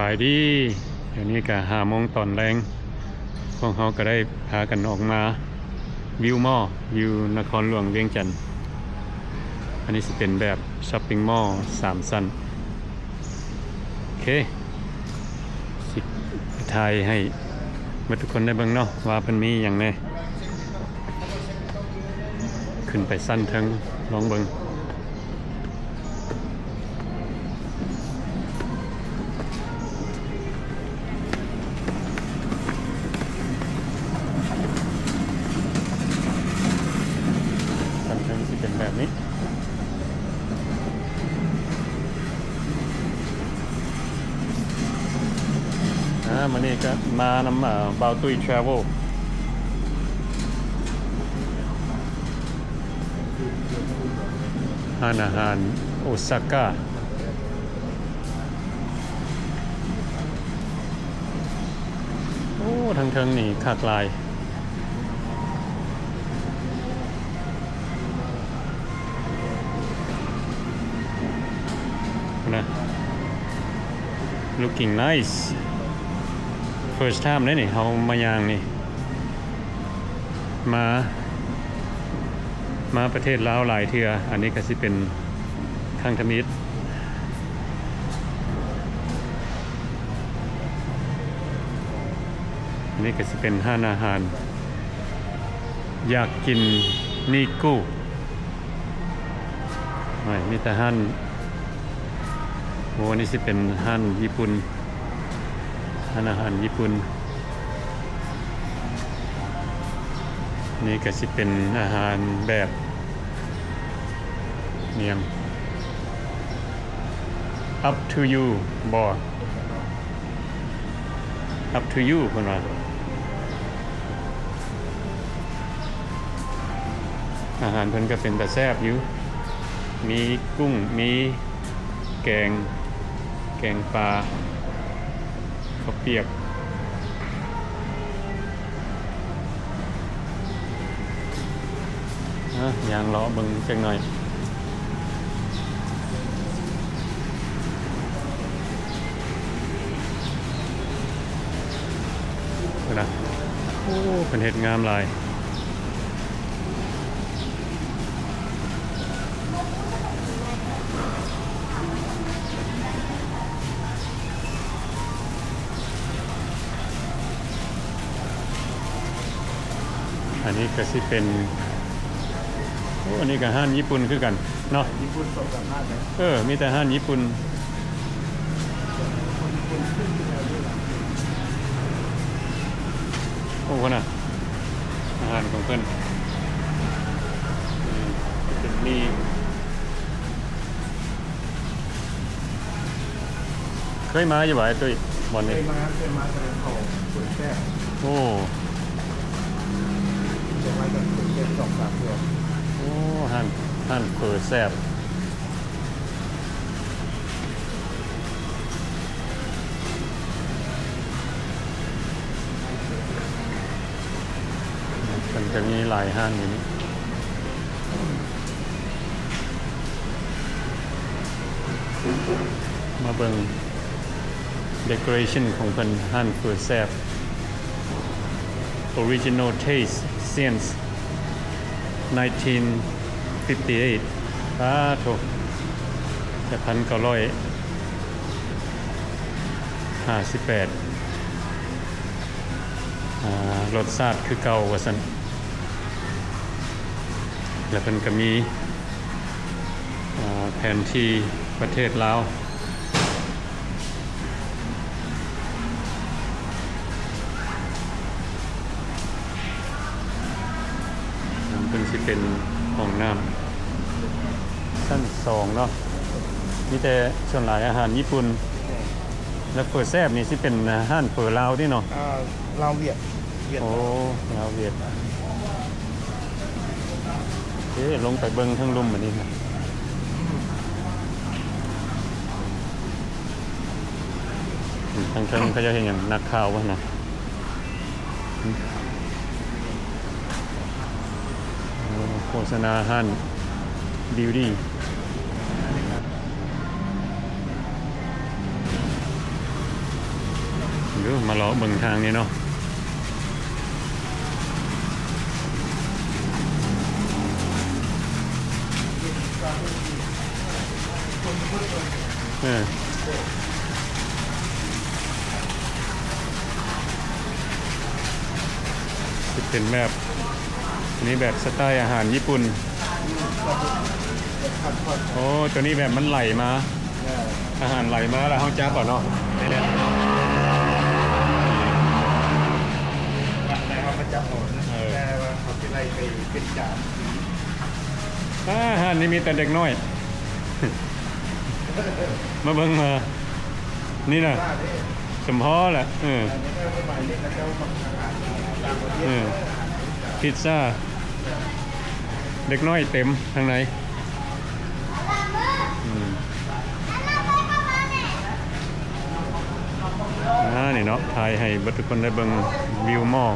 ສະບາຍດີ ດຽວນີ້ກະຫ້າໂມງຕອນແລງ ພວກເຮົາກະໄດ້ພາກັນອອກມາວິວມໍ ຢູ່ນະຄອນຫຼວງວຽງຈັນ. ອັນນີ້ຊິເປັນແບບຊັອບປິງມໍສາມຊັ້ນ. ໂອເຄ ຊິຖ່າຍໃຫ້ເບິດທຸກຄົນໄດ້ເບິ່ງເນາະ ວ່າເພິ່ນມີຫຍັງແດ່. ຂຶ້ນໄປຊັ້ນເທິງລອງເບິ່ງ. ຊັ້ນເທິງຊິເປັນແບບນີ້. ອາ ມື້ນີ້ກະມານຳ ອາ ບ່າວຕຸ້ຍ Travel ຮ້ານອາຫານໂອຊາກາ. ໂອ້ ທາງເທິງນີ້ຄັກຫຼາຍ. ພຸ້ນນະ looking nice. First time ເດ້ນີ້ ເຮົາມາຍ່າງນີ້ ມາ ມາປະເທດລາວຫຼາຍເທື່ອ ອັນນີ້ກະຊິເປັນຄັ້ງທຳອິດ. ອັນນີ້ກະຊິເປັນຮ້ານອາຫານ ຢາກກິນນີກູ ໂອ້ຍ ມີແຕ່ຮ້ານ ໂອ້ ອັນນີ້ຊິເປັນຮ້ານຍີ່ປຸ່ນ ຮ້ານອາຫານຍີ່ປຸ່ນ. ນີ້ກະຊິເປັນອາຫານແບບ ອີ່ຫຍັງ up to you ບໍ່ up to you ເພິ່ນວ່າ. ອາຫານເພິ່ນກະເປັນຕາແຊບຢູ່ ມີກຸ້ງ ມີແກງ ແກງປາ ເຂົ້າປຽກ. ເອີ ຍ່າງເລາະເບິ່ງຈັກໜ້ອຍ. ເບິ່ງນະ ໂອ້ ເພິ່ນເຮັດງາມຫຼາຍ. ອັນນີ້ກະຊິເປັນ ໂອ້ ອັນນີ້ກະຮ້ານຍີ່ປຸ່ນຄືກັນເນາະ ຍີ່ປຸ່ນສອງສາມຮ້ານເລີຍ. ເອີ ມີແຕ່ຮ້ານຍີ່ປຸ່ນ. ໂອ້ ພຸ້ນນະ ອາຫານຂອງເພິ່ນ ເປັນໝີ່. ເຄີຍມາຢູ່ບໍ່ອ້າຍຕຸ້ຍ ບ່ອນນີ້? ເຄີຍມາ ເຄີຍມາ ແຕ່ເຂົ້າເປີດແຊບ. ໂອ້ ເຄີຍມາແຕ່ເປີດແຊບສອງສາມເທື່ອ. ໂອ້ ຮ້ານ ຮ້ານເປີດແຊບ. ມັນຈະມີຫຼາຍຮ້ານຢູ່ນີ້. ມາເບິ່ງ decoration ຂອງເພິ່ນ ຮ້ານເປີແຊບ Original Taste since nineteen fifty-eight. ປາໂທ ແຕ່ພັນເກົ້າຮ້ອຍຫ້າສິບແປດ ອາ ລົດຊາດຄືເກົ່າວ່າຊັ້ນ. ແລະເພິ່ນກະມີ ອາ ແຜນທີ່ປະເທດລາວ. ເພິ່ນຊິເປັນຫ້ອງນ້ຳຊັ້ນສອງເນາະ ມີແຕ່ສ່ວນຫຼາຍອາຫານຍີ່ປຸ່ນ. ແລ້ວເຝີແຊບນີ້ຊິເປັນຮ້ານເຝີລາວຕິເນາະ? ອ່າ ລາວຫວຽດ ຫວຽດ. ໂອ້ ລາວຫວຽດ. ເອີ ລົງໄປເບິ່ງເທິງລຸ່ມອັນນີ້ນະ. ອືມ ທາງເທິງເຂົາເຈົ້າເຮັດຫຍັງ? ນັກຂ່າວບໍ່ນະ? ໂອ້ ໂຄສະນາຮ້ານ Beauty. ເດີ ມາເລາະເບິ່ງທາງນີ້ເນາະ. ເອີ ຊິເປັນແບບ ນີ້ແບບສະໄຕອາຫານຍີ່ປຸ່ນ. ໂອ້ ໂຕນີ້ແບບມັນໄຫຼມາ ອາຫານໄຫຼມາແລ້ວເຮົາຈັບເອົາເນາະ. ແລ້ວເຮົາກໍຈັບເອົານະ ເອີ ແຕ່ວ່າເຮົາຊິໄລ່ໄປເປັນຈານ. ອາ ຮ້ານນີ້ມີແຕ່ເດັກນ້ອຍ ມາເບິ່ງ ເອີ ນີ້ນະ ສົມພໍແຫຼະ. ເອີ ເອີ ພິດຊາ ເດັກນ້ອຍເຕັມທາງໃນ. ອືມ ອາ ນີ້ເນາະ ຖ່າຍໃຫ້ເບິດທຸກຄົນໄດ້ເບິ່ງວິວໝໍ້.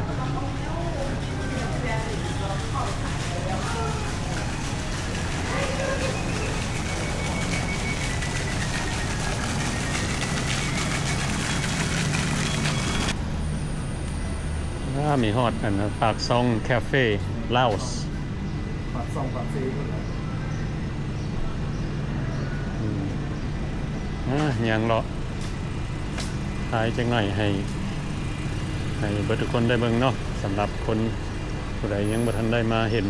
ອາ ມີຮອດອັນປາກຊ່ອງຄາເຟລາວ. ປາກຊ່ອງ ປາກເຊພຸ້ນແຫຼະ. ອືມ ອາ ຍ່າງເລາະ ຖ່າຍຈັກໜ້ອຍໃຫ້ ໃຫ້ເບິດທຸກຄົນໄດ້ເບິ່ງເນາະ ສຳລັບຄົນຜູ້ໃດຍັງບໍ່ທັນໄດ້ມາເຫັນ.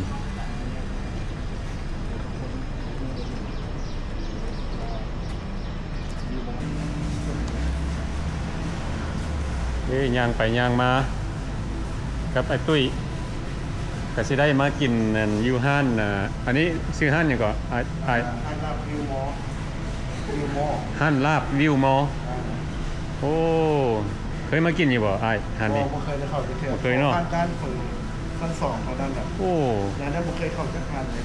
ເອີ ຍ່າງໄປຍ່າງມາກັບອ້າຍຕຸ້ຍ ກະຊິໄດ້ມາກິນອັນຢູ່ຮ້ານ ອາ ອັນນີ້ຊື່ຮ້ານຫຍັງເກາະ? ອ້າຍ ອ້າຍ ຮ້ານລາບວິວມໍ ວິວມໍ ຮ້ານລາບວິວມໍ. ໂອ້ ເຄີຍມາກິນຢູ່ບໍ່ອ້າຍ ຮ້ານນີ້? ບໍ່ ບໍ່ເຄີຍໄດ້ເຂົ້າຈັກເທື່ອ. ບໍ່ເຄີຍເນາະ ຜ່ານຮ້ານເຝີ ຊັ້ນສອງເທົ່ານັ້ນແຫຼະ. ໂອ້ ຮ້ານນັ້ນບໍ່ເຄີຍເຂົ້າຈັກຮ້ານເລີຍ.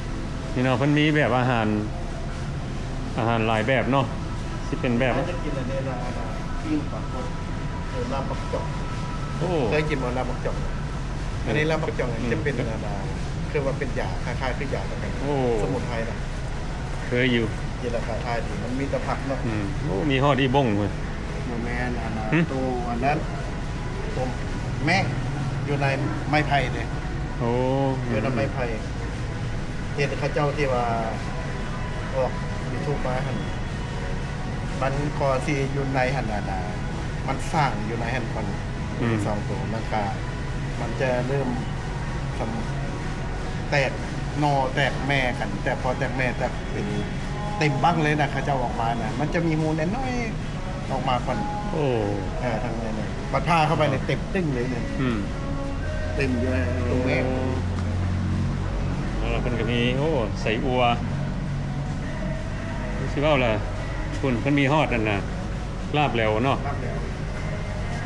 ນີ້ເນາະ ເພິ່ນມີແບບອາຫານ ອາຫານຫຼາຍແບບເນາະ ຊິເປັນແບບ ຈະກິນອັນນີ້ລະ ປີ້ງປາກົດ ເອີ ລາບບັກຈອກ. ໂອ້ ເຄີຍກິນບໍ່ລາບບັກຈອກ? ອັນນີ້ລາບບັກຈອກ ອືມ ຈະເປັນອັນ ຄືວ່າເປັນຢາ ຄ້າຍໆຄືຢາຄືກັນ. ໂອ້ ສະໝຸນໄພນະ. ເຄີຍຢູ່ ກິນແລ້ວຂາຍຂາຍດີ ມັນມີແຕ່ຜັກເນາະ. ອືມ ໂອ້ ມີຮອດອີ່ບົ້ງເວີຍ. ບໍ່ແມ່ນ ອັນນັ້ນ ຫຶ ໂຕອັນນັ້ນ ໂຕແມງຢູ່ໃນໄມ້ໄຜ່ເດ້. ໂອ້ ຢູ່ໃນໄມ້ໄຜ່ ເຫັນເຂົາເຈົ້າທີ່ວ່າອອກຢູທູບມາຫັ້ນ ມັນກໍຊິຢູ່ໃນຫັ້ນນະ ມັນຝັງຢູ່ໃນຫັ້ນກ່ອນ. ອືມ ສອງໂຕ ແລ້ວກະມັນຈະເລີ່ມແຕກໜໍ່ແຕກແມ່ກັນ ແຕ່ພໍແຕກແມ່ແຕກເປັນເຕັມບັ້ງເລີຍນະ ເຂົາເຈົ້າອອກມານະ ມັນຈະມີຮູນ້ອຍໆອອກມາກ່ອນ. ໂອ້ ເອີ ທາງໃນນີ້ ບັດຜ່າເຂົ້າໄປນີ້ເຕັມຕຶ້ງເລີຍນີ້. ອືມ ເຕັມຢູ່ໃນໂຕແມ່. ໂອ້ ແລ້ວເພິ່ນກໍມີ ໂອ້ ໃສ່ອົ່ວ ຊິເວົ້າລະ ພຸ້ນ ເພິ່ນມີຮອດອັນນະ ລາບແຫຼວເນາະ. ລາບແຫຼວ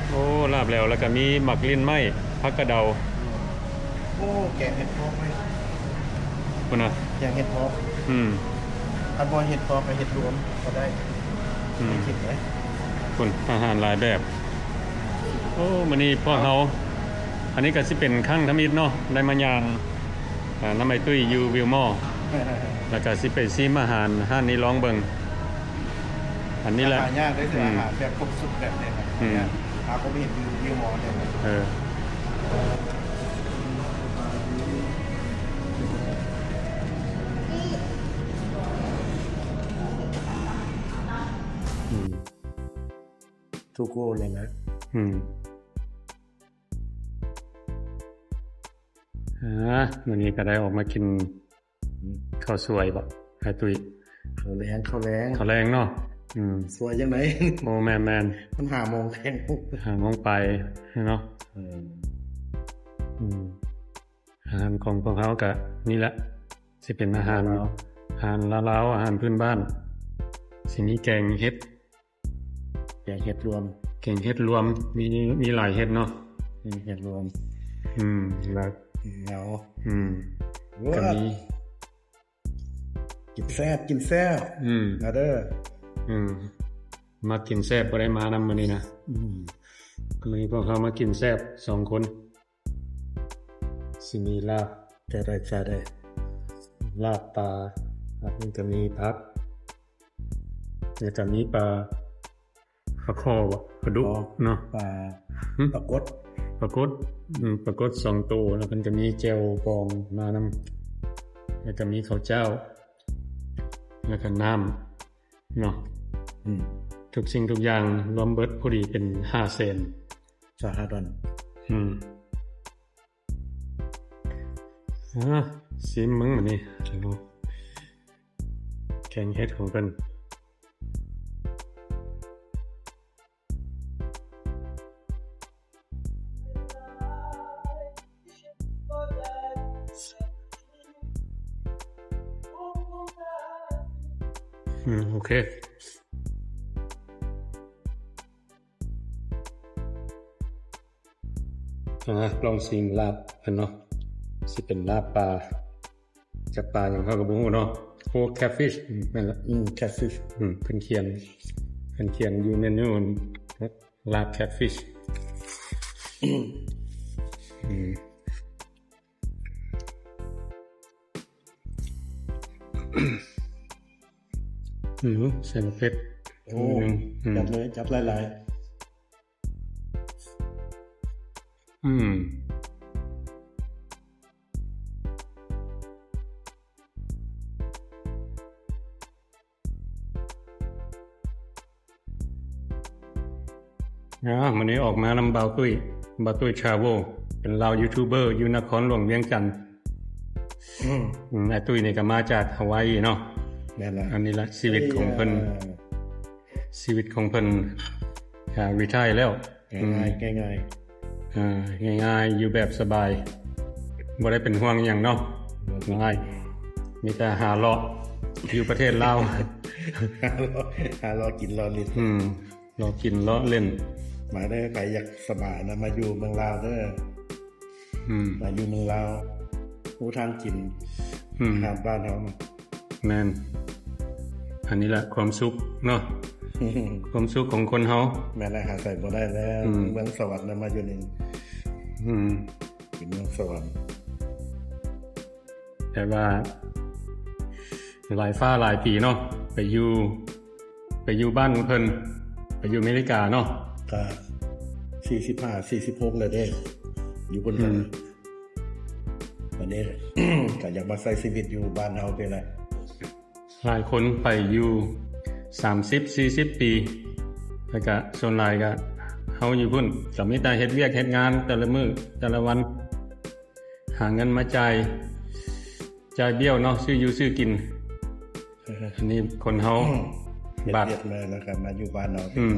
ໂອ້ ລາບແຫຼວ ແລ້ວກໍມີໝາກລິ້ນໄມ້ ຜັກກະເດົາ. ໂອ້ ແກງເຫັດເຜາະໄວ້ ພຸ້ນນະ ແກງເຫັດເຜາະ. ອືມ ຄັນບໍ່ເຫັດເຜາະກໍເຫັດລວມກໍໄດ້. ອືມ ກິນໄດ້ ພຸ້ນ ອາຫານຫຼາຍແບບ. ໂອ້ ມື້ນີ້ພວກເຮົາ ອັນນີ້ກໍຊິເປັນຄັ້ງທຳອິດເນາະ ໄດ້ມາຍ່າງ ອ່າ ນຳອ້າຍຕຸ້ຍຢູ່ວິວມໍ ແລ້ວກໍຊິໄປຊີມອາຫານຮ້ານນີ້ລອງເບິ່ງ. ອັນນີ້ແຫຼະ ຫາຍາກເດ້ ອືມ ອາຫານແບບຄົບຊຸດແບບນີ້ນະ. ອືມ ຫາກໍບໍ່ເຫັນຢູ່ວິວມໍເດ້. ເອີ ອືມ ທຸກໂອເລີຍນະ. ອືມ ອ່າ ມື້ນີ້ກໍໄດ້ອອກມາກິນ ອືມ ເຂົ້າສວຍບໍ ອ້າຍຕຸ້ຍ? ເຂົ້າແລງ ເຂົ້າແລງ ເຂົ້າແລງເນາະ. ອືມ ສວຍຈັ່ງໃດ? ໂອ້ ແມ່ນໆ ມັນຫ້າໂມງແລງ ຫ້າໂມງປາຍເນາະ. ເອີ ອືມ ອາຫານຂອງພວກເຮົາກະນີ້ແຫຼະ ຊິເປັນອາຫານ ອາຫານລາວ ອາຫານລາວ ອາຫານພື້ນບ້ານ ຊິມີແກງເຫັດ ແກງເຫັດລວມ ແກງເຫັດລວມ ມີ ມີຫຼາຍເຫັດເນາະ. ອືມ ເຫັດລວມ ອືມ ແລ້ວ ແລ້ວ ອືມ ໂອ້ຍ ກໍມີ ກິນແຊບ ກິນແຊບ ອືມ ມາເດີ ອືມ ມັກກິນແຊບ ບໍ່ໄດ້ມານຳມື້ນີ້ນະ. ອືມ ມື້ນີ້ພວກເຮົາມາກິນແຊບສອງຄົນ. ຊິມີລາບ ແຕ່ໃດແຕ່ໃດ ລາບປາ ແລ້ວມັນກະມີຜັກ ແລ້ວກະມີປາ ປາຄໍ່ບໍ? ປາດຸກເນາະ. ປາ ປາກົດ ປາກົດ ອືມ ປາກົດສອງໂຕ ແລ້ວເພິ່ນກໍມີແຈ່ວບອງມານຳ ແລ້ວກໍມີເຂົ້າເຈົ້າ ແລ້ວກໍນ້ຳເນາະ. ອືມ ທຸກສິ່ງທຸກຢ່າງລວມເບິດພໍດີເປັນຫ້າແສນ ສະຫະລັດດອນ. ອືມ ອາ ຊີມເບິ່ງບາດນີ້ ແກງເຫັດຂອງເພິ່ນ. ອືມ ໂອເຄ. ອ່າ ລອງຊີມລາບເພິ່ນເນາະ ຊິເປັນລາບປາ ຈາກປາຫຍັງເຮົາກໍບໍ່ຮູ້ເນາະ. ໂອ້ ແຄດຟິດ ອືມ ແມ່ນລະ. ອືມ ແຄດຟິດ ອືມ ເພິ່ນຂຽນ ເພິ່ນຂຽນຢູ່ເມນູ ລາບແຄດຟິດ. ອືມ ອືມ ໃສ່ໝາກເຜັດ. ໂອ້ ອືມ ຈັດເລີຍ ຈັດຫຼາຍໆ. ອືມ ອ່າ ມື້ນີ້ອອກມານຳບ່າວຕຸ້ຍ ບ່າວຕຸ້ຍທຣາເວວ ເປັນລາວຢູທູບເບີຢູ່ນະຄອນຫຼວງວຽງຈັນ. ອືມ ອືມ ອ້າຍຕຸ້ຍນີ້ກໍມາຈາກຮາວາຍເນາະ. ແມ່ນລະ ອັນນີ້ລະຊີວິດຂອງເພິ່ນ ເອີ ຊີວິດຂອງເພິ່ນ ອ່າ ຣີທາຍແລ້ວ. ງ່າຍໆ ອືມ ງ່າຍໆ ອ່າ ງ່າຍໆ ຢູ່ແບບສະບາຍ ບໍ່ໄດ້ເປັນຫ່ວງຫຍັງເນາະ. ອືມ ງ່າຍ ມີແຕ່ຫາເລາະຢູ່ປະເທດລາວ ຫາເລາະ ຫາເລາະກິນເລາະຫຼິ້ນ. ອືມ ເລາະກິນເລາະຫຼິ້ນ. ມາເດີ ໃຜຢາກສະບາຍນະ ມາຢູ່ເມືອງລາວເດີ. ອືມ ມາຢູ່ເມືອງລາວ ຮູ້ທາງກິນ ອືມ ອາຫານບ້ານເຮົາ. ແມ່ນ ອັນນີ້ແຫຼະຄວາມສຸກເນາະ ຄວາມສຸກຂອງຄົນເຮົາ. ແມ່ນແຫຼະ ຫາໃສບໍ່ໄດ້ແລ້ວ. ອືມ ເມືອງສະຫວັນນະ ມາຢູ່ນີ້. ອືມ ເປັນເມືອງສະຫວັນ ແຕ່ວ່າຫຼາຍຟ້າຫຼາຍປີເນາະ ໄປຢູ່ ໄປຢູ່ບ້ານເພິ່ນ ໄປຢູ່ເມລິກາເນາະ ກໍສີ່ສິບຫ້າ ສີ່ສິບຫົກແລ້ວເດ້ ຢູ່ພຸ້ນ. ອືມ ບັດນີ້ ກໍຢາກມາໃຊ້ຊີວິດຢູ່ບ້ານເຮົາພີ້ແຫຼະ. ຫຼາຍຄົນໄປຢູ່ສາມສິບ ສີ່ສິບປີ ແລ້ວກະສ່ວນຫຼາຍກະເຮົາຢູ່ພຸ້ນ ກໍມີແຕ່ເຮັດວຽກເຮັດງານແຕ່ລະມື້ແຕ່ລະວັນ ຫາເງິນມາຈ່າຍ ຈ່າຍບ້ຽວເນາະ ຊື້ຢູ່ຊື້ກິນ. ອັນນີ້ຄົນເຮົາ ເຮັດ ບາດ ວຽກມາແລ້ວກໍມາຢູ່ບ້ານເຮົາ. ອືມ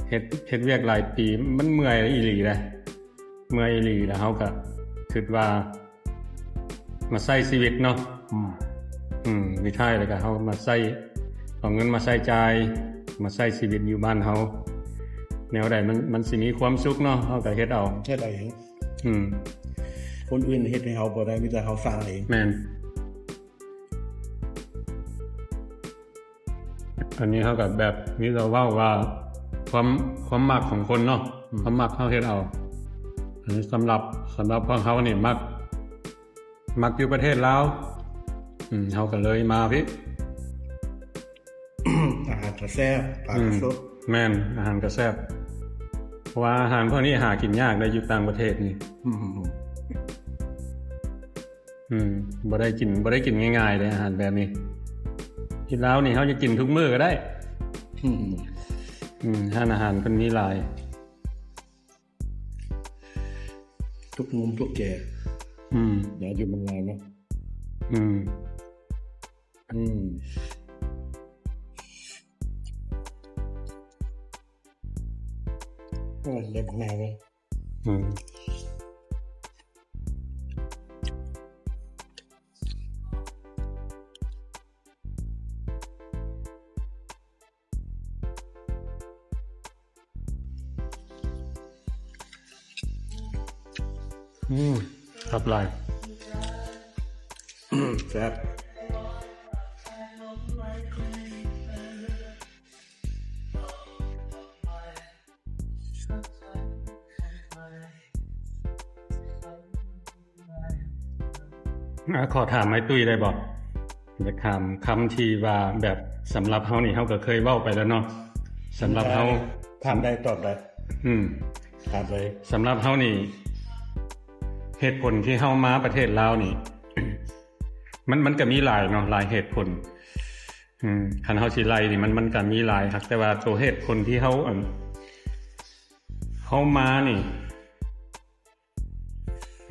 ເຮັດ ເຮັດວຽກຫຼາຍປີ ມັນເມື່ອຍອີ່ຫຼີເດ້ ເມື່ອຍອີ່ຫຼີ. ແລ້ວເຮົາກໍຄິດວ່າມາໃຊ້ຊີວິດເນາະ. ອືມ ອືມ ສຸດທ້າຍແລ້ວກໍເຮົາມາໃຊ້ ເອົາເງິນມາໃຊ້ຈ່າຍ ມາໃຊ້ຊີວິດຢູ່ບ້ານເຮົາ ແນວໃດມັນ ມັນຊິມີຄວາມສຸກເນາະ ເຮົາກໍເຮັດເອົາ ເຮັດເອົາເອງ. ອືມ ຄົນອື່ນເຮັດໃຫ້ເຮົາບໍ່ໄດ້ ມີແຕ່ເຮົາສ້າງເອງ. ແມ່ນ. ອັນນີ້ເຮົາກໍແບບມີແຕ່ເວົ້າວ່າຄວາມ ຄວາມມັກຂອງຄົນເນາະ. ອືມ ຄວາມມັກເຮົາເຮັດເອົາ. ອັນນີ້ສຳລັບ ສຳລັບພວກເຮົານີ້ມັກ ມັກຢູ່ປະເທດລາວ. ອືມ ເຮົາກໍເລີຍມາພີ້. ອາຫານກໍແຊບ ປາກໍສົດ. ອືມ ແມ່ນ ອາຫານກໍແຊບ ເພາະວ່າອາຫານພວກນີ້ຫາກິນຍາກເດ້ ຢູ່ຕ່າງປະເທດນີ້. ອືມ ອືມ ບໍ່ໄດ້ກິນ ບໍ່ໄດ້ກິນງ່າຍໆເດ້ ອາຫານແບບນີ້. ທີ່ລາວນີ້ເຮົາຈະກິນທຸກມື້ກໍໄດ້. ອືມ ອືມ ຮ້ານອາຫານເພິ່ນມີຫຼາຍ ທຸກມຸມທຸກແກ່. ອືມ ນະ ຢູ່ເມືອງລາວເນາະ. ອືມ ອືມ ໂອ້ຍ ເລັບແມວເວີຍ. ອືມ ອືມ ຄັບຫຼາຍ ແຊບ. ອ່າ ຂໍຖາມອ້າຍຕຸ້ຍໄດ້ບໍ່? ຢາກຖາມຄຳທີ່ວ່າແບບ ສຳລັບເຮົານີ້ ເຮົາກໍເຄີຍເວົ້າໄປແລ້ວເນາະ ສຳລັບເຮົາ ໄດ້ ຖາມໄດ້ຕອບໄດ້. ອືມ ຖາມເລີຍ. ສຳລັບເຮົານີ້ ເຫດຜົນທີ່ເຮົາມາປະເທດລາວນີ້ ມັນ ມັນກໍມີຫຼາຍເນາະ ຫຼາຍເຫດຜົນ. ອືມ ຄັນເຮົາຊິໄລ່ນີ້ ມັນ ມັນກໍມີຫຼາຍ ຫາກແຕ່ວ່າໂຕເຫດຜົນທີ່ເຮົາ ອັນ ເຮົາມານີ້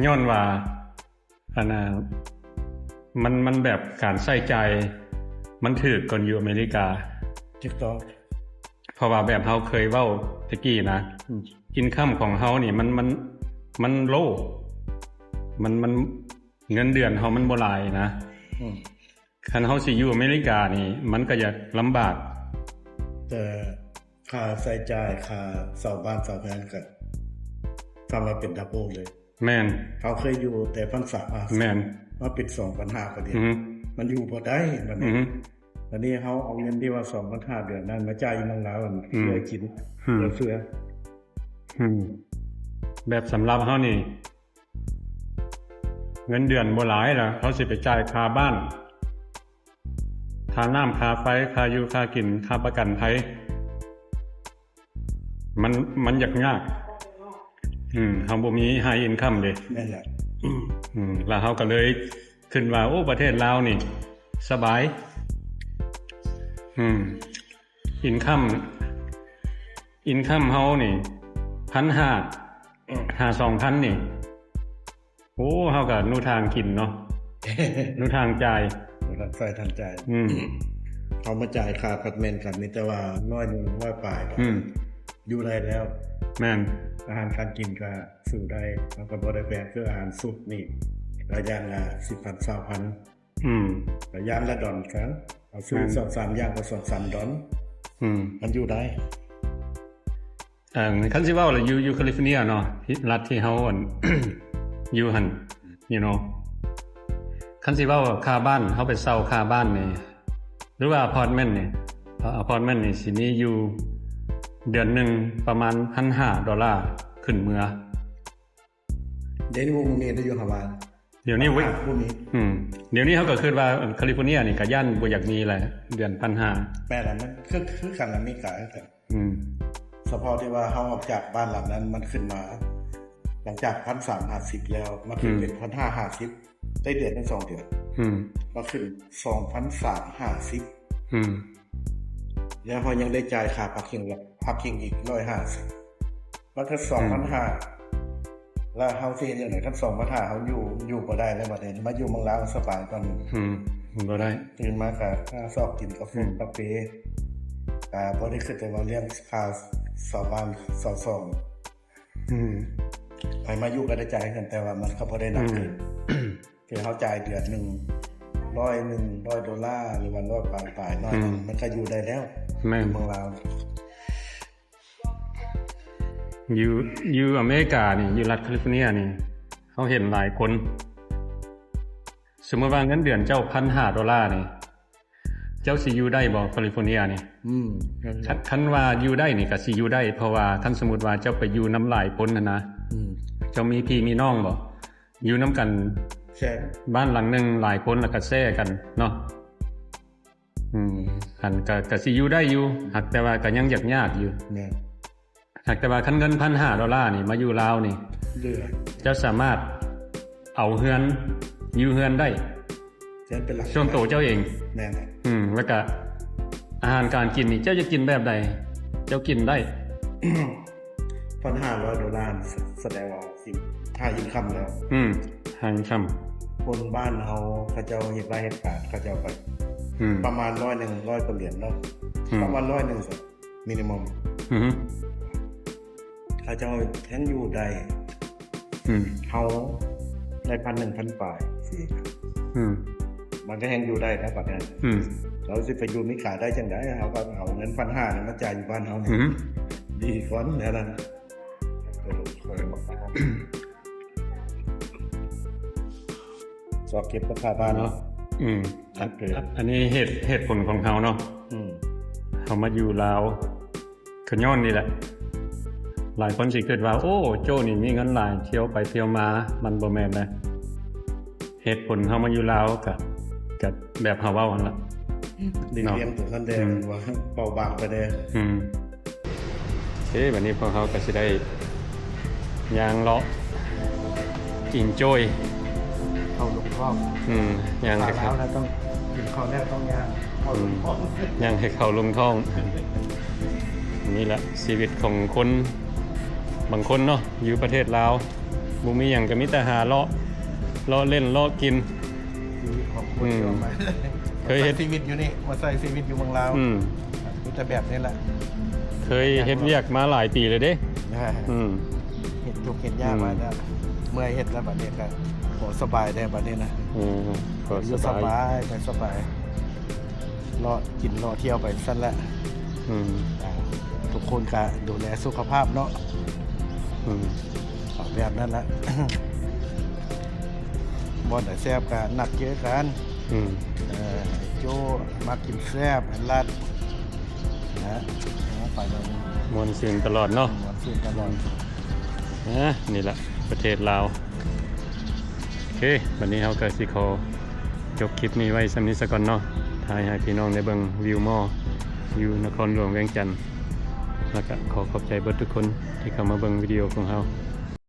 ຍ້ອນວ່າ ອັນນ່າ ມັນ ມັນແບບການໃຊ້ຈ່າຍມັນຖືກກວ່າຢູ່ອາເມລິກາ. ຖືກຕ້ອງ. ເພາະວ່າແບບເຮົາເຄີຍເວົ້າຕະກີ້ນະ ອືມ income ຂອງເຮົານີ້ມັນ ມັນ ມັນ low ມັນ ມັນ ເງິນເດືອນເຮົາມັນບໍ່ຫຼາຍນະ. ອືມ ຄັນເຮົາຊິຢູ່ອາເມລິການີ້ ມັນກໍຢາກລຳບາກ. ແຕ່ຄ່າໃຊ້ຈ່າຍ ຄ່າເຊົ່າບ້ານເຊົ່າເຮືອນກໍ ສ່ຳວ່າເປັນ double ເລີຍ. ແມ່ນ. ເຮົາເຄີຍຢູ່ແຕ່ພັນສາມ ແມ່ນ ມາເປັນສອງພັນຫ້າ ບາດນີ້ ອືຮຶ ມັນຢູ່ບໍ່ໄດ້ບາດນີ້. ອືຮຶ ບາດນີ້ເຮົາເອົາເງິນທີ່ວ່າສອງພັນຫ້າເດືອນນັ້ນມາຈ່າຍຢູ່ເມືອງລາວ ອືມ ເພື່ອກິນ ອືມ ເພື່ອເຟືອ. ອືມ ແບບສຳລັບເຮົານີ້ ເງິນເດືອນບໍ່ຫຼາຍລະ ເຮົາຊິໄປຈ່າຍຄ່າບ້ານ ຄ່ານ້ຳ ຄ່າໄຟ ຄ່າຢູ່ຄ່າກິນ ຄ່າປະກັນໄພ ມັນ ມັນຢາກຍາກ. ອືມ ເຮົາບໍ່ມີ high income ເດ້. ແມ່ນແຫຼະ. ອືມ ລະເຮົາກໍເລີຍຄິດວ່າ ໂອ້ ປະເທດລາວນີ້ສະບາຍ. ອືມ income income ເຮົານີ້ ພັນຫ້າ ຫາສອງພັນນີ້ ໂອ້ ເຮົາກໍໜູທາງກິນເນາະ ໜູທາງຈ່າຍ ໜູທາງໃຊ້ທາງຈ່າຍ. ອືມ ເຮົາມາຈ່າຍຄ່າອາພາດເມັນກໍມີແຕ່ວ່າຮ້ອຍໜຶ່ງ ຮ້ອຍປາຍ ອືມ ຢູ່ໄດ້ແລ້ວ. ແມ່ນ. ອາຫານການກິນກໍຊື້ໄດ້ ມັນກໍບໍ່ໄດ້ແພງ ຄືອາຫານຊຸບນີ້ ກໍຢ່າງລະສິບພັນ ຊາວພັນ. ອືມ ກໍຢ່າງລະດອນກັນ ເອົາຊື້ ແມ່ນ ສອງສາມຢ່າງກໍສອງສາມດອນ. ອືມ ມັນຢູ່ໄດ້. ເອີ ຄັນຊິເວົ້າລະ ຢູ່ ຢູ່ຄາລິຟໍເນຍເນາະ ລັດທີ່ເຮົາ ອັນ ຢູ່ຫັ້ນ you know ຄັນຊິເວົ້າຄ່າບ້ານ ເຮົາໄປເຊົ່າຄ່າບ້ານນີ້ ຫຼືວ່າອາພາດເມັນນີ້ ອາພາດເມັນນີ້ຊິມີຢູ່ເດືອນໜຶ່ງປະມານພັນຫ້າໂດລາຂຶ້ນເມືອ. ດຽວນີ້ບໍ່ມີແລ້ວຢູ່ຮາວາຍ ດຽວນີ້ບໍ່ມີ. ອືມ ດຽວນີ້ເຮົາກໍຄິດວ່າຄາລິຟໍເນຍນີ້ກໍຢ້ານບໍ່ຢາກມີແຫຼະ ເດືອນພັນຫ້າ. ແມ່ນລະ ມັນຄື ຄືກັນອາເມລິກາຄືກັນ. ອືມ ສະເພາະທີ່ວ່າເຮົາອອກຈາກບ້ານຫຼັງນັ້ນ ມັນຂຶ້ນມາ ຫຼັງຈາກພັນສາມຫ້າສິບແລ້ວ ມາຂຶ້ນ ອືມ ເປັນພັນຫ້າຫ້າສິບ ໄດ້ເດືອນໜຶ່ງສອງເດືອນ. ອືມ ມາຂຶ້ນສອງພັນສາມຫ້າສິບ. ອືມ ແລ້ວເຮົາຍັງໄດ້ຈ່າຍຄ່າພາກກິ້ງ ພາກກິ້ງອີກຮ້ອຍຫ້າສິບ ມັນກໍສອງພັນຫ້າ ອືມ ແລ້ວເຮົາຊິເຮັດຈັ່ງໃດ? ຄັນສອງພັນຫ້າເຮົາຢູ່ ຢູ່ບໍ່ໄດ້ແລ້ວ ບັດນີ້ມາຢູ່ເມືອງລາວສະບາຍກວ່ານີ້. ອືມ ບໍ່ໄດ້. ຕື່ນມາກໍຫາຊອກກິນກາເຟ ອືມ ກາເຟ ກໍບໍ່ໄດ້ຄິດແຕ່ວ່າລ້ຽງຂ້າວຊາວບ້ານຊາວຊ່ອງ. ອືມ ໃຜມາຢູ່ກໍໄດ້ຈ່າຍເງິນ ແຕ່ວ່າມັນກໍບໍ່ໄດ້ໜັກຂຶ້ນ. ອືມ ຄືເຮົາຈ່າຍເດືອນໜຶ່ງຮ້ອຍໜຶ່ງ ຮ້ອຍໂດລາ ຫຼືວ່າຮ້ອຍປາຍໆ ໜ້ອຍໜຶ່ງ ອືມ ມັນກໍຢູ່ໄດ້ແລ້ວ. ແມ່ນ. ເມືອງລາວ ຢູ່ ຢູ່ອາເມລິການີ້ ຢູ່ລັດຄາລິຟໍເນຍນີ້ ເຮົາເຫັນຫຼາຍຄົນ ສົມມຸດວ່າເງິນເດືອນເຈົ້າພັນຫ້າໂດລານີ້ ເຈົ້າຊິຢູ່ໄດ້ບໍ່ຄາລິຟໍເນຍນີ້? ອືມ ຄັນ ຄັນວ່າຢູ່ໄດ້ນີ້ກໍຊິຢູ່ໄດ້ ເພາະວ່າຄັນສົມມຸດວ່າເຈົ້າໄປຢູ່ນຳຫຼາຍຄົນຫັ້ນນະ. ອືມ ເຈົ້າມີພີ່ມີນ້ອງບໍ່? ຢູ່ນຳກັນ ແຊ ບ້ານຫຼັງໜຶ່ງຫຼາຍຄົນ ແລ້ວກໍແຊກັນເນາະ. ອືມ ຫັ້ນກໍ ກໍຊິຢູ່ໄດ້ຢູ່ ຫາກແຕ່ວ່າກໍຍັງຢາກຍາກຢູ່. ແມ່ນ. ຫາກແຕ່ວ່າຄັນເງິນພັນຫ້າໂດລານີ້ ມາຢູ່ລາວນີ້ ເຫຼືອ ເຈົ້າສາມາດເອົາເຮືອນ ຢູ່ເຮືອນໄດ້ ເຮືອນເປັນຫຼັກ ສ່ວນໂຕເຈົ້າເອງ. ແມ່ນ. ອືມ ແລ້ວກະອາຫານການກິນນີ້ ເຈົ້າຢາກກິນແບບໃດ ເຈົ້າກິນໄດ້. ພັນຫ້າຮ້ອຍໂດລາ ສະ ສະແດງວ່າຊິ high income ແລ້ວ. ອືມ high income. ຄົນບ້ານເຮົາ ເຂົາເຈົ້າເຮັດໄຮ່ເຮັດການ ເຂົາເຈົ້າກໍ ອືມ ປະມານຮ້ອຍໜຶ່ງ ຮ້ອຍກວ່າຫຼຽນເນາະ. ອືມ ປະມານຮ້ອຍໜຶ່ງ minimum. ອືຮຶ ເຂົາເຈົ້າຍັງຢູ່ໄດ້. ອືມ ເຮົາໄດ້ພັນໜຶ່ງ ພັນປາຍ. ອືມ ມັນກໍຍັງຢູ່ໄດ້ນະບັດນັ້ນ. ອືມ ເຮົາຊິໄປຢູ່ອາເມລິກາໄດ້ຈັ່ງໃດ? ເຮົາກໍເອົາເງິນພັນຫ້ານີ້ມາຈ່າຍຢູ່ບ້ານເຮົານີ້. ອືມ ດີກ່ອນແນວນັ້ນ. ຊອກເກັບກັບຄ່າບ້ານເນາະ. ເນາະ. ອືມ ອັນ ໂອເຄ ອັນນີ້ເຫດ ເຫດຜົນຂອງເຮົາເນາະ. ອືມ ເຮົາມາຢູ່ລາວ ກໍຍ້ອນນີ້ແຫຼະ. ຫຼາຍຄົນຊິຄິດວ່າ ໂອ້ ໂຈ້ນີ້ມີເງິນຫຼາຍ ທ່ຽວໄປທ່ຽວມາ. ມັນບໍ່ແມ່ນນະ. ເຫດຜົນເຮົາມາຢູ່ລາວ ກະ ກະແບບເຮົາເວົ້າຫັ້ນລະ. ຫຼີກລ້ຽງໂຕນັ້ນແດ່ ອືມ ວ່າເບົາບາງໄປແດ່. ອືມ ເອີ ບັດນີ້ພວກເຮົາກໍຊິໄດ້ຍ່າງເລາະ enjoy ເຂົ້າລົງທ້ອງ ອືມ ຍ່າງໃຫ້ເຂົ້າ ແລ້ວຕ້ອງກິນເຂົ້າແລ້ວຕ້ອງຍ່າງເຂົ້າລົງທ້ອງ ຍ່າງໃຫ້ເຂົ້າລົງທ້ອງ. ນີ້ແຫຼະຊີວິດຂອງຄົນບາງຄົນເນາະ ຢູ່ປະເທດລາວ ບໍ່ມີຫຍັງກໍມີແຕ່ຫາເລາະ ເລາະຫຼິ້ນເລາະກິນ. ຊີວິດຂອງຄົນທີ່ວ່າມາ ເຄີຍເຮັດຊີວິດຢູ່ນີ້ ມາໃຊ້ຊີວິດຢູ່ເມືອງລາວ ອືມ ມີແຕ່ແບບນີ້ແຫຼະ. ເຄີຍເຮັດວຽກມາຫຼາຍປີແລ້ວເດ້ ອືມ ເຮັດທຸກເຮັດຍາກມາແລ້ວ ເມື່ອຍເຮັດແລ້ວບັດນີ້ກໍ ໂອ້ ສະບາຍແດ່ບັດນີ້ນະ ເອີ ຢູ່ສະບາຍ ສະບາຍ ໄປສະບາຍ ເລາະກິນເລາະທ່ຽວໄປຊັ້ນແຫຼະ ອືມ ອ່າ ທຸກຄົນກະດູແລສຸຂະພາບເນາະ ອືມ ເອົາແບບນັ້ນແຫຼະ ບ່ອນໃດແຊບກະນັດເຈີກັນ ອືມ ເອີ ໂຈ້ມັກກິນແຊບ ລັດ ນະ ໄປເລີຍ ມ່ວນຊື່ນຕະຫຼອດເນາະ ມ່ວນຊື່ນຕະຫຼອດ ອືມ ນະ ນີ້ລະປະເທດລາວ. ໂອເຄ ບັດນີ້ເຮົາກໍຊິຂໍຈົບຄລິບນີ້ໄວ້ສ່ຳນີ້ສາກ່ອນເນາະ ຖ່າຍໃຫ້ພີ່ນ້ອງໄດ້ເບິ່ງວິວມໍ່ຢູ່ນະຄອນຫຼວງວຽງຈັນ ແລ້ວກໍຂໍຂອບໃຈເບິດທຸກຄົນທີ່ເຂົ້າມາເບິ່ງວິດີໂອຂອງເຮົາ.